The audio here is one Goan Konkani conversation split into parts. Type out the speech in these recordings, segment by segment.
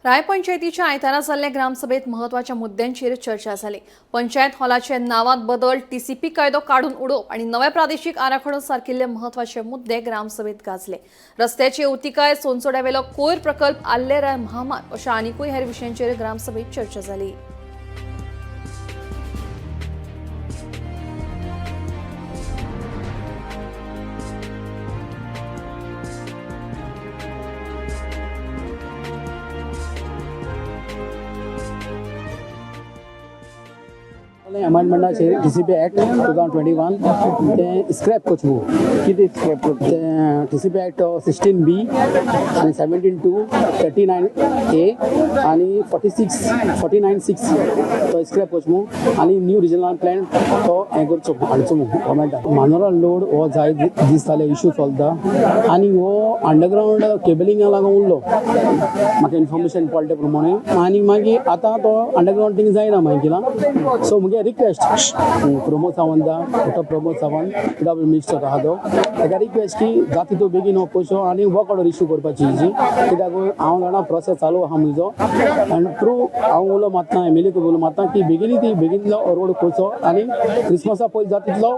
राय पंचायतीच्या आयतारा जाल्ले ग्रामसभेत म्हत्वाच्या मुद्द्यांचेर चर्चा जाली. पंचायत हॉलाचे नांवात बदल, टीसीपी कायदो काडून उडोवप आनी नवे प्रादेशीक आराखडो सारकिल्ले म्हत्वाचे मुद्दे ग्रामसभेत गाजले. रस्त्याची अवतिकाय, सोनसोड्यावेलो कोयर प्रकल्प, आल्ले राय महामार्ग अशा आनिकूय हेर विशयांचेर ग्रामसभेत चर्चा जाली. अमेंडमेंटाचेर TCP Act 2021 तें स्क्रॅप करचें म्हणून. कितें स्क्रॅप करता? तें TCP act 16B आनी 17(2), 39A आनी 46, 49(6) तो स्क्रॅप करचो म्हणून आनी न्यू रिजनल प्लॅन तो हें करचो, हाडचो म्हणून गव्हर्मेंटान. मानोरा लोड हो जायत दीस जाले इशू चलता आनी हो अंडरग्रावंड केबलिंगा लागून उरलो, म्हाका इन्फॉर्मेशन पडले प्रमाणे. आनी मागीर आतां तो अंडरग्रावंड थिंग जायना मागीर. सो मुगे request Pramod Sawant, doctor Pramod Sawant, PW minister आहा तो, ताका रिक्वेस्ट की जाता तितू बेगीन हो पयसो आनी वर्क ऑर्डर इशू करपाची जी, कित्याक हांव जाणा प्रोसेस चालू आहा म्हजो. आनी ट्रू हांव उलो मारता, एमएलए उलो मारता की बेगीन ती बेगीन रोड करचो आनी क्रिसमसा पयलीं जाता तितलो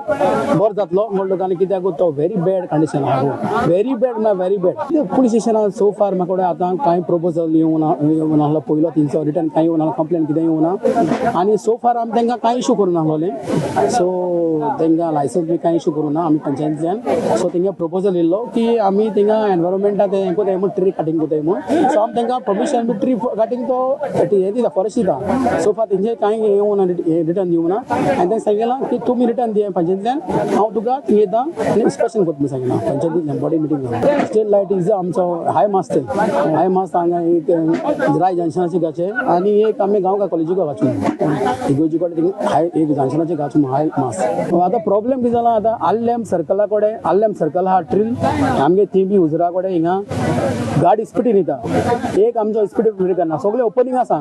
बरो जातलो म्हणलो. आनी कित्याक तो व्हेरी बॅड कंडिशन आहा रोड, व्हेरी बॅड ना व्हेरी बॅड. पुलीस स्टेशनान सो फार म्हाका कडेन आतां कांय प्रपोजल येवना, येवना पयलो तेंचो रिटर्न कांय येवना, कंप्लेन कितें येवना. आनी सो फार आमी तांकां कांय इशू करूं नासलोलें. सो तांकां लायसन्स बी कांय इशू करूं ना आमी पंचायतींतल्यान. सो तेंगे प्रपोजल येयल्लो की आमी थिंगा एनवायरमेंटाक तें हें कोताय म्हूण, ट्री कटींग कोताय म्हूण. सो आमी तांकां परमिशन बी ट्री कटींग तो हें दिता, फॉरेस्ट दिता. सो फार तेंचे कांय हें येवना, रिटर्न दिवना. आनी तांकां सांगिलां की तुमी रिटर्न दिया पंचायतींतल्यान, हांव तुका थिंग येता आनी इन्स्पेक्शन करता म्हूण सांगिलां पंचायतींतल्यान body meeting. State light is आमचो हाय मास्त, हाय मास्त हांगा एक राय जंक्शनाचे गाचे आनी एक आमी गांवकार कॉलेजी गाचू इगोजी कडेन हाय एक जंक्शनाचे गाचू हाय मास. आतां प्रॉब्लेम कितें जाला, आतां आल्लेम सर्कला कडेन, आल्लेम सर्कल आहा ट्रील आमगे, ती बी हुजरा कडेन हिंगा गाडी स्पिडीन येता. एक आमचो स्पीड ब्रेकर ना, सगळे ओपनींग आसा.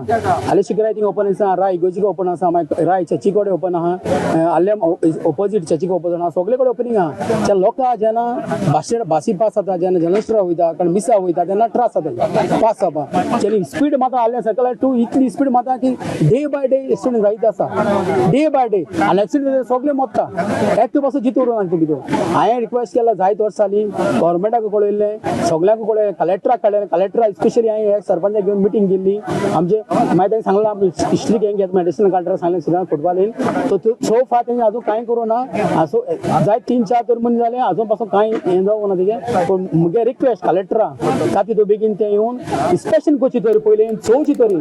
हाली शिकराय थिंग ओपन आसा, राय इगोजी ओपन आसा, मागीर राय चर्ची कडेन ओपन आहा, आल्लेम ओपोजीट चर्ची ओपन आहा, सगळे कडेन ओपनींग आहा. जे लोकां जेन्ना भाशे भासी पास जाता, जेन्ना जनरेटर वयता कारण मिसा वयता तेन्ना त्रास जाता पास जावपाक. जेन्ना स्पीड माता आल्लेम सर्कल टू इतली स्पीड माता की डे बाय डे एक्सिडंट जायत आसा, डे बाय डे. आनी एक्सिडंट सगळे मोत्ता, एकटो पासून जितो उरना तितून भितर. हांवें रिक्वेस्ट केला जायत वर्सां जालीं, गव्हर्मेंटाक कळयल्लें, सगळ्यांक कळयलें, कलेक्टराक कळयलें. कलेक्टराक स्पेशली हांवें एक सरपंचाक घेवन मिटींग केल्ली आमचे. मागीर तांणी सांगलां आमी हिस्ट्री घेवन घेत एडिशनल कलेक्टराक सांगलें श्रीराम फुटबॉलीन. सो सो फार तेणी अजून कांय करूं ना. सो जायत 3-4 तर मनीस जाले, अजून पासून कांय हें जावंक ना तेजें. पूण मुगे रिक्वेस्ट कलेक्टराक, जाता तितू बेगीन तें येवन इन्स्पेक्शन करची तरी, पयलीं चोवची तरी.